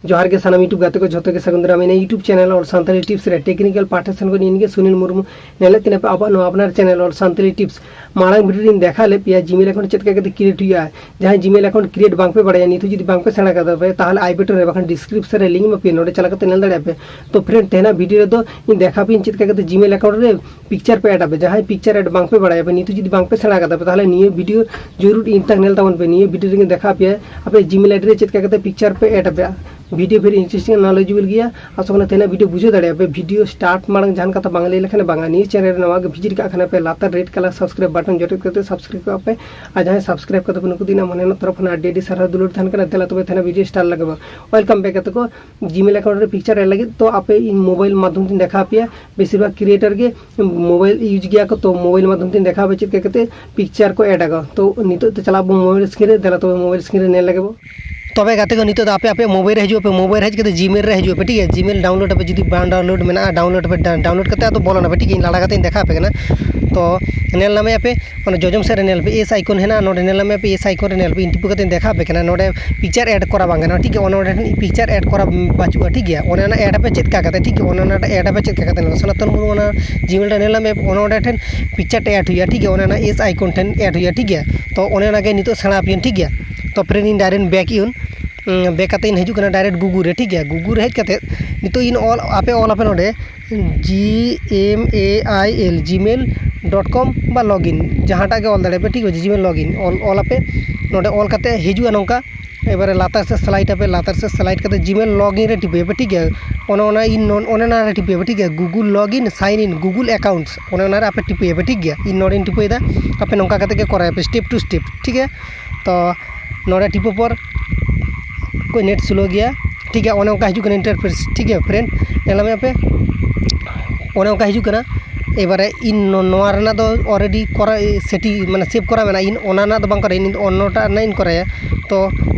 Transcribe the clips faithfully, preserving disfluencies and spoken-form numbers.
ᱡᱚᱦᱟᱨ ᱜᱮ ᱥᱟᱱᱟᱢ YouTube ᱜᱟᱛᱮ ᱠᱚ, ᱡᱷᱚᱛᱚ ᱜᱮ ᱥᱟᱹᱜᱩᱱ ᱫᱟᱨᱟᱢ᱾ ᱤᱧᱟᱹᱜ YouTube channel All Santali Tips ᱨᱮ technical ᱯᱟᱦᱴᱟ ᱥᱮᱱ ᱠᱷᱚᱱ ᱤᱧ ᱜᱮ ᱥᱩᱱᱤᱞ ᱢᱩᱨᱢᱩ᱾ ᱧᱮᱞᱮᱫ ᱛᱤᱧ ᱟᱯᱮ ᱟᱵᱚᱣᱟᱜ ᱱᱚᱣᱟ ᱟᱯᱱᱟᱨ channel All Santali Tips᱾ ᱢᱟᱲᱟᱝ video ᱨᱤᱧ ᱫᱮᱠᱷᱟᱣ ᱞᱮᱫ ᱯᱮᱭᱟ Gmail account ᱪᱮᱫ ᱞᱮᱠᱟ ᱠᱟᱛᱮ create ᱦᱩᱭᱩᱜᱼᱟ᱾ ᱡᱟᱦᱟᱸᱭ Gmail account create ᱵᱟᱝ ᱯᱮ ᱵᱟᱲᱟᱭᱟ, ᱱᱤᱛ ᱦᱚᱸ ᱡᱩᱫᱤ ᱵᱟᱝ ᱯᱮ ᱥᱮᱬᱟ ᱠᱟᱫᱟ ᱯᱮ, ᱛᱟᱦᱚᱞᱮ I button ᱨᱮ ᱵᱟᱠᱷᱟᱱ description ᱨᱮ link ᱮᱢᱟ ᱯᱮᱭᱟ, ᱱᱚᱰᱮ ᱪᱟᱞᱟᱣ ᱠᱟᱛᱮ ᱧᱮᱞ ᱫᱟᱲᱮᱭᱟᱜᱼᱟ ᱯᱮ᱾ ᱛᱚ friend, ᱛᱮᱦᱮᱧᱟᱜ video ᱨᱮᱫᱚ ᱤᱧ ᱫᱮᱠᱷᱟᱣ ᱯᱮᱭᱟᱹᱧ ᱪᱮᱫ ᱞᱮᱠᱟ ᱠᱟᱛᱮ Gmail account ᱨᱮ picture ᱯᱮ add ᱟᱯᱮ᱾ ᱡᱟᱦᱟᱸᱭ picture add ᱵᱟᱝ ᱯᱮ ᱵᱟᱲᱟᱭᱟ ᱯᱮ, ᱱᱤᱛ ᱦᱚᱸ ᱡᱩᱫᱤ ᱵᱟᱝ ᱯᱮ ᱥᱮᱬᱟ ᱠᱟᱫᱟ ᱯᱮ, ᱛᱟᱦᱚᱞᱮ ᱱᱤᱭᱟᱹ video ᱡᱚᱨᱩᱨ end ᱛᱟᱠ ᱧᱮᱞ ᱛᱟᱵᱚᱱ ᱯᱮ᱾ ᱱᱤᱭᱟᱹ video ᱨᱮᱜᱮ ᱫᱮᱠᱷᱟᱣ ᱯᱮᱭᱟ ᱟᱯᱮ Gmail ID ᱨᱮ ᱪᱮᱫ ᱞᱮᱠᱟ ᱠᱟᱛᱮ picture ᱯᱮ add ᱟᱯᱮ᱾ Video very interesting and knowledgeable ᱜᱮᱭᱟ᱾ ᱟᱥᱚᱜ ᱠᱟᱱᱟ ᱛᱮᱦᱮᱧᱟᱜ video ᱵᱩᱡᱷᱟᱹᱣ ᱫᱟᱲᱮᱭᱟᱜᱼᱟ ᱯᱮ᱾ Video start ᱢᱟᱲᱟᱝ ᱡᱟᱦᱟᱱ ᱠᱟᱛᱷᱟ ᱵᱟᱝ ᱞᱟᱹᱭ ᱞᱮᱠᱷᱟᱱ ᱵᱟᱝᱟ᱾ ᱱᱤᱭᱟᱹ channel ᱨᱮ ᱱᱟᱣᱟ ᱜᱮ visit ᱠᱟᱜ ᱠᱷᱟᱱ ᱯᱮ, ᱞᱟᱛᱟᱨ red colour subscribe button ᱡᱚᱴᱮᱫ ᱠᱟᱛᱮ subscribe ᱠᱟᱜ ᱯᱮ᱾ ᱟᱨ ᱡᱟᱦᱟᱸᱭ subscribe ᱠᱟᱫᱟ ᱯᱮ, ᱱᱩᱠᱩ ᱫᱚ ᱤᱧᱟᱹᱜ ᱢᱚᱱᱮ ᱨᱮᱱᱟᱜ ᱛᱚᱨᱚᱯ ᱠᱷᱚᱱ ᱟᱹᱰᱤ ᱟᱹᱰᱤ ᱥᱟᱨᱦᱟᱣ ᱫᱩᱞᱟᱹᱲ ᱛᱟᱦᱮᱱ ᱠᱟᱱᱟ᱾ ᱫᱮᱞᱟ ᱛᱚᱵᱮ ᱛᱮᱦᱮᱧᱟᱜ video start ᱞᱟᱜᱟᱣᱟ᱾ Welcome back ᱜᱟᱛᱮ ᱠᱚ᱾ Gmail account ᱨᱮ picture add ᱞᱟᱹᱜᱤᱫ ᱛᱚ ᱟᱯᱮ ᱤᱧ mobile ᱢᱟᱫᱽᱫᱷᱚᱢ ᱛᱤᱧ ᱫᱮᱠᱷᱟᱣ ᱯᱮᱭᱟ᱾ ᱵᱮᱥᱤᱨ ᱵᱷᱟᱜᱽ creator ᱜᱮ mobile use ᱜᱮᱭᱟ ᱠᱚ, ᱛᱚ mobile ᱢᱟᱫᱽᱫᱷᱚᱢ ᱛᱤᱧ ᱫᱮᱠᱷᱟᱣ ᱯᱮᱭᱟ ᱪᱮᱫ ᱞᱮᱠᱟ ᱠᱟᱛᱮ picture ᱠᱚ add ᱟᱠᱚ᱾ ᱛᱚ ᱱᱤᱛᱚᱜ ᱫᱚ ᱪᱟᱞᱟᱜ ᱟᱵᱚ mobile screen ᱨᱮ᱾ ᱫᱮᱞᱟ ᱛᱚᱵᱮ mobile screen ᱨᱮ ᱧᱮᱞ ᱞᱮᱜᱮ ᱵᱚ᱾ ᱛᱚᱵᱮ ᱜᱟᱛᱮ ᱠᱚ, ᱱᱤᱛᱚᱜ ᱫᱚ ᱟᱯᱮ ᱟᱯᱮ mobile ᱨᱮ ᱦᱤᱡᱩᱜ ᱟᱯᱮ, mobile ᱨᱮ ᱦᱮᱡ ᱠᱟᱛᱮ Gmail ᱨᱮ ᱦᱤᱡᱩᱜ ᱟᱯᱮ, ᱴᱷᱤᱠ ᱜᱮᱭᱟ? Gmail download ᱟᱯᱮ, ᱡᱩᱫᱤ ᱵᱟᱝ download ᱢᱮᱱᱟᱜᱼᱟ, download ᱟᱯᱮ, download ᱠᱟᱛᱮ ᱟᱫᱚ ᱵᱚᱞᱚᱱ ᱟᱯᱮ, ᱴᱷᱤᱠ ᱜᱮᱭᱟ? ᱤᱧ ᱞᱟᱲᱟ ᱠᱟᱛᱮ ᱤᱧ ᱫᱮᱠᱷᱟᱣ ᱟᱯᱮ ᱠᱟᱱᱟ᱾ ᱛᱚ ᱧᱮᱞ ᱧᱟᱢᱮᱫ ᱟᱯᱮ, ᱚᱱᱟ ᱡᱚᱡᱚᱢ ᱥᱮᱫ ᱨᱮ ᱧᱮᱞ ᱯᱮ, S icon ᱦᱮᱱᱟᱜᱼᱟ, ᱱᱚᱰᱮ ᱧᱮᱞ ᱧᱟᱢᱮᱫ ᱟᱯᱮ, S icon ᱨᱮ ᱧᱮᱞ ᱯᱮ, ᱤᱧ ᱴᱤᱯᱟᱹ ᱠᱟᱛᱮ ᱤᱧ ᱫᱮᱠᱷᱟᱣ ᱟᱯᱮ ᱠᱟᱱᱟ᱾ ᱱᱚᱰᱮ picture add ᱠᱚᱨᱟ ᱵᱟᱝ ᱜᱟᱱᱚᱜᱼᱟ, ᱴᱷᱤᱠ ᱜᱮᱭᱟ? ᱚᱱᱟ ᱱᱚᱰᱮ ᱴᱷᱮᱱ picture add ᱠᱚᱨᱟ ᱵᱟᱹᱪᱩᱜᱼᱟ, ᱴᱷᱤᱠ ᱜᱮᱭᱟ? ᱚᱱᱮ ᱚᱱᱟ add ᱟᱯᱮ ᱪᱮᱫ ᱠᱟ ᱠᱟᱛᱮ, ᱴᱷᱤᱠ ᱜᱮᱭᱟ? ᱚᱱᱮ ᱚᱱᱟ add ᱟᱯᱮ ᱪᱮᱫ ᱠᱟ ᱠᱟᱛᱮ, ᱱᱚᱰᱮ ᱥᱚᱱᱟᱛᱚᱱ ᱢᱩᱨᱢᱩ ᱚᱱᱟ Gmail ᱨᱮ ᱧᱮᱞ ᱧᱟᱢᱮᱫ ᱟᱯᱮ, ᱚᱱᱟ ᱚᱸᱰᱮ ᱴᱷᱮᱱ picture ᱴᱷᱮᱱ add ᱦᱩᱭᱩᱜᱼᱟ, ᱴᱷᱤᱠ ᱜᱮᱭᱟ? ᱚᱱᱮ ᱚᱱᱟ S icon ᱴᱷᱮᱱ add ᱦᱩᱭᱩᱜᱼᱟ, ᱴᱷᱤᱠ ᱜᱮᱭᱟ? ᱛᱚ ᱚᱱᱮ ᱚᱱᱟ ᱜᱮ ᱱᱤᱛᱚᱜ ᱥᱮᱬᱟ ᱟᱯᱮᱭᱟᱹᱧ, ᱴᱷᱤᱠ ᱜᱮᱭᱟ? ᱛᱚ friend, ᱤᱧ direct back ᱤᱧ ᱵᱮᱠ ᱠᱟᱛᱮ ᱤᱧ ᱦᱤᱡᱩᱜ ᱠᱟᱱᱟ direct Google ᱨᱮ, ᱴᱷᱤᱠ ᱜᱮᱭᱟ? Google ᱨᱮ ᱦᱮᱡ ᱠᱟᱛᱮ ᱱᱤᱛᱚᱜ ᱤᱧ ᱚᱞ, ᱟᱯᱮ ᱚᱞ ᱟᱯᱮ ᱱᱚᱰᱮ G M A I L gmail dot com ᱵᱟ login, ᱡᱟᱦᱟᱸᱴᱟᱜ ᱜᱮ ᱚᱞ ᱫᱟᱲᱮᱭᱟᱜ ᱯᱮ, ᱴᱷᱤᱠ ᱟᱪᱷᱮ? Gmail login ᱚᱞ, ᱚᱞ ᱟᱯᱮ᱾ ᱱᱚᱰᱮ ᱚᱞ ᱠᱟᱛᱮ ᱦᱤᱡᱩᱜᱼᱟ ᱱᱚᱝᱠᱟ, ᱮᱵᱟᱨᱮ ᱞᱟᱛᱟᱨ ᱥᱮᱫ slide ᱟᱯᱮ, ᱞᱟᱛᱟᱨ ᱥᱮᱫ slide ᱠᱟᱛᱮ Gmail login ᱨᱮ ᱴᱤᱯᱟᱹᱭ ᱟᱯᱮ, ᱴᱷᱤᱠ ᱜᱮᱭᱟ? ᱚᱱᱮ ᱚᱱᱟ ᱤᱧ ᱱᱚ-, ᱚᱱᱮ ᱚᱱᱟ ᱨᱮ ᱴᱤᱯᱟᱹᱭ ᱟᱯᱮ, ᱴᱷᱤᱠ ᱜᱮᱭᱟ? Google login sign in Google accounts, ᱚᱱᱮ ᱚᱱᱟ ᱨᱮ ᱟᱯᱮ ᱴᱤᱯᱟᱹᱭ ᱟᱯᱮ, ᱴᱷᱤᱠ ᱜᱮᱭᱟ? ᱤᱧ ᱱᱚᱰᱮᱧ ᱴᱤᱯᱟᱹᱭᱮᱫᱟ, ᱟᱯᱮ ᱱᱚᱝᱠᱟ ᱠᱟᱛᱮ ᱜᱮ ᱠᱚᱨᱟᱣ ᱟᱯᱮ step to step, ᱴᱷᱤᱠ ᱜᱮᱭᱟ? ᱛᱚ ᱱᱚᱰᱮ ᱴᱤᱯᱟᱹ ᱯᱚᱨ ᱠᱚ net slow ᱜᱮᱭᱟ, ᱴᱷᱤᱠ ᱜᱮᱭᱟ? ᱚᱱᱮ ᱚᱱᱠᱟ ᱦᱤᱡᱩᱜ ᱠᱟᱱᱟ interface, ᱴᱷᱤᱠ ᱜᱮᱭᱟ friend? ᱧᱮᱞ ᱢᱮ ᱟᱯᱮ, ᱚᱱᱮ ᱚᱱᱠᱟ ᱦᱤᱡᱩᱜ ᱠᱟᱱᱟ᱾ ᱮᱵᱟᱨᱮ ᱤᱧ ᱱᱚ-, ᱱᱚᱣᱟ ᱨᱮᱱᱟᱜ ᱫᱚ already ᱠᱚᱨᱟ-, setting ᱢᱟᱱᱮ save ᱠᱚᱨᱟ ᱢᱮᱱᱟᱜᱼᱟ, ᱤᱧ ᱚᱱᱟ ᱨᱮᱱᱟᱜ ᱫᱚ ᱵᱟᱝ ᱠᱚᱨᱟᱭᱟ, ᱤᱧ ᱫᱚ ᱚᱱᱱᱚᱴᱟᱜ ᱨᱮᱱᱟᱜ ᱤᱧ ᱠᱚᱨᱟᱭᱟ᱾ ᱛᱚ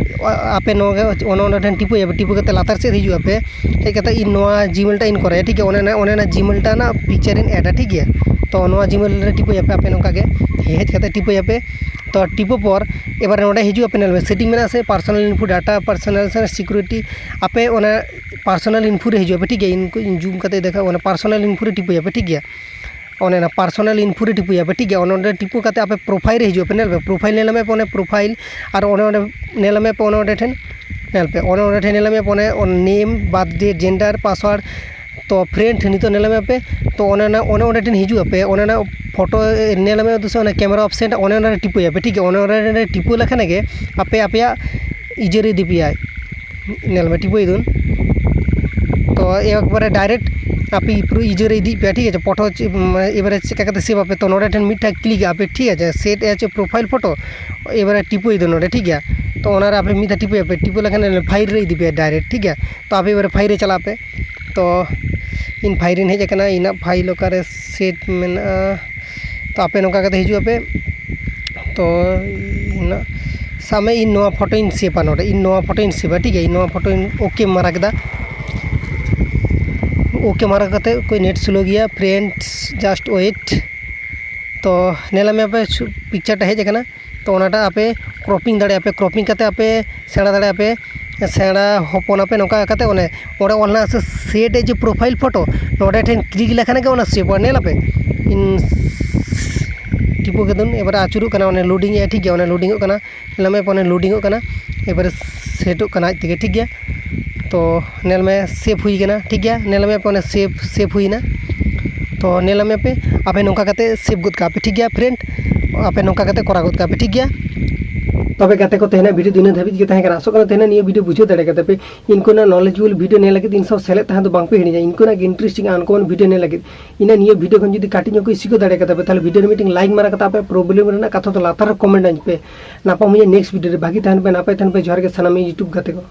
ᱟ-, ᱟᱯᱮ ᱱᱚᱣᱟ ᱜᱮ, ᱚᱱᱮ ᱚᱸᱰᱮ ᱴᱷᱮᱱ ᱴᱤᱯᱟᱹᱭᱟ ᱯᱮ, ᱴᱤᱯᱟᱹ ᱠᱟᱛᱮ ᱞᱟᱛᱟᱨ ᱥᱮᱫ ᱦᱤᱡᱩᱜ ᱟᱯᱮ, ᱦᱮᱡ ᱠᱟᱛᱮ ᱤᱧ ᱱᱚᱣᱟ Gmail ᱴᱟᱜ ᱤᱧ ᱠᱚᱨᱟᱭᱟ, ᱴᱷᱤᱠ ᱜᱮᱭᱟ? ᱚᱱᱮ ᱚᱱᱟ, ᱚᱱᱮ ᱚᱱᱟ Gmail ᱴᱟᱜ ᱨᱮᱱᱟᱜ picture ᱤᱧ add ᱟ, ᱴᱷᱤᱠ ᱜᱮᱭᱟ? ᱛᱚ ᱱᱚᱣᱟ Gmail ᱨᱮ ᱴᱤᱯᱟᱹᱭᱟᱯᱮ ᱟᱯᱮ ᱱᱚᱝᱠᱟ ᱜᱮ, ᱦᱮᱡ ᱠᱟᱛᱮ ᱴᱤᱯᱟᱹᱭᱟᱯᱮ᱾ ᱛᱚ ᱴᱤᱯᱟᱹ ᱯᱚᱨ ᱮᱵᱟᱨ ᱱᱚᱰᱮ ᱦᱤᱡᱩᱜ ᱟᱯᱮ, ᱧᱮᱞ ᱢᱮ ᱥᱮᱴᱤᱝ ᱢᱮᱱᱟᱜᱼᱟ ᱥᱮ, ᱯᱟᱨᱥᱚᱱᱟᱞ ᱤᱱᱯᱷᱳ, ᱰᱟᱴᱟ, ᱯᱟᱨᱥᱚᱱᱟᱞ ᱥᱮ ᱥᱤᱠᱩᱨᱤᱴᱤ, ᱟᱯᱮ ᱚᱱᱟ ᱯᱟᱨᱥᱚᱱᱟᱞ ᱤᱱᱯᱷᱳ ᱨᱮ ᱦᱤᱡᱩᱜ ᱟᱯᱮ, ᱴᱷᱤᱠ ᱜᱮᱭᱟ᱾ ᱤᱧ ᱠᱚ ᱤᱧ ᱡᱩᱢ ᱠᱟᱛᱮ ᱫᱮᱠᱷᱟᱣ, ᱚᱱᱟ ᱯᱟᱨᱥᱚᱱᱟᱞ ᱤᱱᱯᱷᱳ ᱨᱮ ᱴᱤᱯᱟᱹᱭᱟᱯᱮ, ᱴᱷᱤᱠ ᱜᱮᱭᱟ᱾ ᱚᱱᱮ ᱚᱱᱟ ᱯᱟᱨᱥᱚᱱᱟᱞ ᱤᱱᱯᱷᱳ ᱨᱮ ᱴᱤᱯᱟᱹᱭᱟᱯᱮ, ᱴᱷᱤᱠ ᱜᱮᱭᱟ᱾ ᱚᱱᱮ ᱚᱸᱰᱮ ᱴᱤᱯᱟᱹ ᱠᱟᱛᱮ ᱟᱯᱮ ᱯᱨᱚᱯᱷᱟᱭᱤᱞ ᱨᱮ ᱦᱤᱡᱩᱜ ᱟᱯᱮ, ᱧᱮᱞ ᱯᱮ ᱯᱨᱚᱯᱷᱟᱭᱤᱞ ᱧᱮᱞ ᱢᱮ ᱯᱮ, ᱚᱱᱮ ᱯᱨᱚᱯᱷᱟᱭᱤᱞ ᱟᱨ ᱚᱱᱮ ᱚᱸᱰᱮ ᱧᱮᱞ ᱢᱮ ᱯᱮ, ᱚᱱᱮ ᱚᱸᱰᱮ ᱴᱷᱮᱱ ᱧᱮᱞ ᱯᱮ, ᱚᱱᱮ ᱚᱸᱰᱮ ᱴᱷᱮᱱ ᱧᱮᱞ ᱢᱮ ᱯᱮ, ᱚᱱᱮ ᱱᱮᱢ, ᱵᱟᱨᱛᱷᱰᱮ, ᱡᱮᱱᱰᱟᱨ, ᱯᱟᱥᱣᱟᱨᱰ, ᱛᱚ ᱯᱷᱨᱮᱱᱰ ᱱᱤᱛᱚᱜ ᱧᱮᱞ ᱢᱮ ᱯᱮ, ᱛᱚ ᱚᱱᱮ ᱚᱱᱟ ᱚᱱᱮ ᱚᱸᱰᱮ ᱴᱷᱮᱱ ᱦᱤᱡᱩᱜ ᱟᱯᱮ, ᱚᱱᱮ ᱚᱱᱟ ᱯᱷᱳᱴᱳ ᱧᱮᱞ ᱢᱮ ᱥᱮ, ᱚᱱᱟ ᱠᱮᱢᱮᱨᱟ ᱚᱯᱥᱮᱱ ᱚᱱᱮ ᱚᱱᱟ ᱨᱮ ᱴᱤᱯᱟᱹᱭᱟᱯᱮ, ᱴᱷᱤᱠ ᱜᱮᱭᱟ᱾ ᱚᱱᱮ ᱚᱸᱰᱮ ᱴᱤᱯᱟᱹ ᱞᱮᱠᱷᱟᱱ ᱜᱮ ᱟᱯᱮ ᱟᱯᱮᱭᱟᱜ ᱤᱡᱟᱹᱨ ᱤᱫᱤ ᱯᱮᱭᱟᱭ᱾ ᱧᱮᱞ ᱢᱮ, ᱴᱤᱯᱟᱹᱭ ᱫᱩᱱ᱾ ᱛᱚ ᱮᱠᱵᱟᱨᱮ ᱰᱟᱭᱨᱮᱠᱴ ᱟᱯᱮ ᱯᱩᱨᱟᱹ ᱤᱡᱟᱹᱨ ᱨᱮ ᱤᱫᱤ ᱯᱮᱭᱟ, ᱴᱷᱤᱠ ᱟᱪᱷᱮ᱾ ᱯᱷᱳᱴᱳ ᱪᱮ-, ᱢᱟᱱᱮ ᱮᱵᱟᱨᱮ ᱪᱮᱠᱟ ᱠᱟᱛᱮ ᱥᱮᱵᱷ ᱟᱯᱮ, ᱛᱚ ᱱᱚᱰᱮ ᱴᱷᱮᱱ ᱢᱤᱫᱴᱟᱝ ᱠᱞᱤᱠ ᱟᱯᱮ, ᱴᱷᱤᱠ ᱟᱪᱷᱮ, ᱥᱮᱴ ᱮᱡ ᱯᱨᱚᱯᱷᱟᱭᱤᱞ ᱯᱷᱳᱴᱳ᱾ ᱮᱵᱟᱨᱮ ᱴᱤᱯᱟᱹᱭ ᱫᱩᱱ ᱱᱚᱰᱮ, ᱴᱷᱤᱠ ᱜᱮᱭᱟ᱾ ᱛᱚ ᱚᱱᱟᱨᱮ ᱟᱯᱮ ᱢᱤᱫ ᱫᱷᱟᱣ ᱴᱤᱯᱟᱹᱭ ᱟᱯᱮ, ᱴᱤᱯᱟᱹ ᱞᱮᱠᱷᱟᱱ ᱯᱷᱟᱭᱤᱞ ᱨᱮ ᱤᱫᱤ ᱯᱮᱭᱟ ᱰᱟᱭᱨᱮᱠᱴ, ᱴᱷᱤᱠ ᱜᱮᱭᱟ᱾ ᱛᱚ ᱟᱯᱮ ᱮᱵᱟᱨᱮ ᱯᱷᱟᱭᱤᱞ ᱨᱮ ᱪᱟᱞᱟᱜ ᱯᱮ᱾ ᱛᱚ ᱤᱧ ᱯᱷᱟᱭᱤᱞ ᱨᱤᱧ ᱦᱮᱡ ᱟᱠᱟᱱᱟ, ᱤᱧᱟᱹᱜ ᱯᱷᱟᱭᱤᱞ ᱚᱠᱟᱨᱮ ᱥᱮᱴ ᱢᱮᱱᱟᱜᱼᱟ᱾ ᱛᱚ ᱟᱯᱮ ᱱᱚᱝᱠᱟ ᱠᱟᱛᱮ ᱦᱤᱡᱩᱜ ᱟᱯᱮ᱾ ᱛᱚ ᱤᱧᱟᱹᱜ ᱥᱟᱵ ᱢᱮ, ᱤᱧ ᱱᱚᱣᱟ ᱯᱷᱳᱴᱳᱧ ᱥᱮᱵᱷᱟ ᱱᱚᱰᱮ, ᱤᱧ ᱱᱚᱣᱟ ᱯᱷᱳᱴᱳᱧ ᱥᱮᱵᱷᱟ, ᱴᱷᱤᱠ ᱜᱮᱭᱟ᱾ ᱤᱧ ᱱᱚᱣᱟ ᱯᱷᱳᱴᱳᱧ ᱳᱠᱮ ᱢᱟᱨᱟ ᱠᱮᱫᱟ᱾ ᱳᱠᱮ ᱢᱟᱨᱟ ᱠᱟᱛᱮ ᱠᱚ ᱱᱮᱴ ᱥᱞᱳ ᱜᱮᱭᱟ, ᱯᱷᱨᱮᱱᱰᱥ ᱡᱟᱥᱴ ᱳᱭᱮᱴ᱾ ᱛᱚ ᱧᱮᱞ ᱢᱮ ᱯᱮ, ᱯᱤᱠᱪᱟᱨ ᱴᱟ ᱦᱮᱡ ᱟᱠᱟᱱᱟ᱾ ᱛᱚ ᱚᱱᱟᱴᱟᱜ ᱟᱯᱮ ᱠᱨᱚᱯᱤᱝ ᱫᱟᱲᱮᱭᱟᱜᱼᱟ ᱯᱮ, ᱠᱨᱚᱯᱤᱝ ᱠᱟᱛᱮ ᱟᱯᱮ ᱥᱮᱬᱟ ᱫᱟᱲᱮᱭᱟᱜᱼᱟ ᱯᱮ, ᱥᱮᱬᱟ ᱦᱚᱯᱚᱱ ᱟᱯᱮ᱾ ᱱᱚᱝᱠᱟ ᱠᱟᱛᱮ ᱚᱱᱮ ᱚᱸᱰᱮ ᱚᱞ ᱦᱮᱱᱟᱜᱼᱟ ᱥᱮ ᱥᱮᱴ ᱮᱡ ᱯᱨᱚᱯᱷᱟᱭᱤᱞ ᱯᱷᱳᱴᱳ, ᱱᱚᱰᱮ ᱴᱷᱮᱱ ᱠᱞᱤᱠ ᱞᱮᱠᱷᱟᱱ ᱜᱮ ᱚᱱᱟ ᱥᱮᱵᱷ ᱚᱜᱼᱟ᱾ ᱧᱮᱞ ᱟᱯᱮ, ᱤᱧ ᱴᱤᱯᱟᱹ ᱠᱮᱫᱟᱹᱧ, ᱮᱵᱟᱨᱮ ᱟᱹᱪᱩᱨᱚᱜ ᱠᱟᱱᱟ, ᱚᱱᱮ ᱞᱳᱰᱤᱝ ᱮᱜᱼᱟ, ᱴᱷᱤᱠ ᱜᱮᱭᱟ, ᱚᱱᱮ ᱞᱳᱰᱤᱝᱚᱜ ᱠᱟᱱᱟ᱾ ᱧᱮᱞ ᱢᱮ ᱚᱱᱮ ᱞᱳᱰᱤᱝᱚᱜ ᱠᱟᱱᱟ, ᱮᱵᱟᱨᱮ ᱥᱮᱴᱚᱜ ᱠᱟᱱᱟ ᱟᱡ ᱛᱮᱜᱮ, ᱴᱷᱤᱠ ᱜᱮᱭᱟ᱾ ᱛᱚ ᱧᱮᱞ ᱢᱮ ᱥᱮᱵᱷ ᱦᱩᱭ ᱠᱟᱱᱟ, ᱴᱷᱤᱠ ᱜᱮᱭᱟ᱾ ᱧᱮᱞ ᱢᱮ ᱚᱱᱮ ᱥᱮᱵᱷ, ᱥᱮᱵᱷ ᱦᱩᱭᱱᱟ᱾ ᱛᱚ ᱧᱮᱞ ᱢᱮ ᱯᱮ, ᱟᱯᱮ ᱱᱚᱝᱠᱟ ᱠᱟᱛᱮ ᱥᱮᱵᱷ ᱜᱚᱫ ᱠᱟᱜᱼᱟ ᱯᱮ, ᱴᱷᱤᱠ ᱜᱮᱭᱟ ᱯᱷᱨᱮᱱᱰ, ᱟᱯᱮ ᱱᱚᱝᱠᱟ ᱠᱟᱛᱮ ᱠᱚᱨᱟᱣ ᱜᱚᱫ ᱠᱟᱜᱼᱟ ᱯᱮ, ᱴᱷᱤᱠ ᱜᱮᱭᱟ᱾ ᱛᱚᱵᱮ ᱜᱟᱛᱮ ᱠᱚ, ᱛᱮᱦᱮᱧᱟᱜ ᱵᱷᱤᱰᱤᱭᱳ ᱫᱚ ᱤᱱᱟᱹ ᱫᱷᱟᱹᱵᱤᱡ ᱜᱮ ᱛᱟᱦᱮᱸ ᱠᱟᱱᱟ᱾ ᱟᱥᱚᱜ ᱠᱟᱱᱟ ᱛᱮᱦᱮᱧᱟᱜ ᱱᱤᱭᱟᱹ ᱵᱷᱤᱰᱤᱭᱳ ᱵᱩᱡᱷᱟᱹᱣ ᱫᱟᱲᱮ ᱠᱟᱫᱟ ᱯᱮ᱾ ᱤᱱᱠᱩᱱᱟᱜ ᱱᱚᱞᱮᱡᱮᱵᱚᱞ ᱵᱷᱤᱰᱤᱭᱳ ᱧᱮᱞ ᱞᱟᱹᱜᱤᱫ ᱤᱧ ᱥᱟᱶ ᱥᱮᱞᱮᱫ ᱛᱟᱦᱮᱸ ᱫᱚ ᱵᱟᱝ ᱯᱮ ᱦᱤᱲᱤᱧᱟ᱾ ᱤᱱᱠᱩᱱᱟᱜ ᱜᱮ ᱤᱱᱴᱟᱨᱮᱥᱴᱤᱝ ᱟᱱᱠᱚᱢᱚᱱ ᱵᱷᱤᱰᱤᱭᱳ ᱧᱮᱞ ᱞᱟᱹᱜᱤᱫ ᱤᱧᱟᱹᱜ ᱱᱤᱭᱟᱹ ᱵᱷᱤᱰᱤᱭᱳ ᱠᱷᱚᱱ ᱡᱩᱫᱤ ᱠᱟᱹᱴᱤᱡ ᱧᱚᱜ ᱠᱚ ᱥᱤᱠᱷᱟᱹᱣ ᱫᱟᱲᱮ ᱠᱟᱫᱟ ᱯᱮ, ᱛᱟᱦᱚᱞᱮ ᱵᱷᱤᱰᱤᱭᱳ ᱨᱮ ᱢᱤᱫᱴᱮᱱ ᱞᱟᱭᱤᱠ ᱢᱟᱨᱟ ᱠᱟᱛᱮ ᱟᱯᱮ ᱯᱨᱚᱵᱞᱮᱢ ᱨᱮᱱᱟᱜ ᱠᱟᱛᱷᱟ ᱫᱚ ᱞᱟᱛᱟᱨ ᱨᱮ ᱠᱚᱢᱮᱱᱴ ᱟᱹᱧ ᱯᱮ᱾ ᱧᱟᱯᱟᱢ ᱦᱩᱭᱩᱜᱼᱟ ᱱᱮᱠᱥᱴ ᱵᱷᱤᱰᱤᱭᱳ ᱨᱮ᱾ ᱵᱷᱟᱹᱜᱤ ᱛᱟᱦᱮᱱ ᱯᱮ, ᱱᱟᱯᱟᱭ ᱛᱟᱦᱮᱱ ᱯᱮ᱾ ᱡᱚᱦᱟᱨ ᱜᱮ ᱥᱟᱱᱟᱢ ᱤᱧ ᱭᱩᱴᱩᱵᱽ ᱜᱟᱛᱮ ᱠᱚ᱾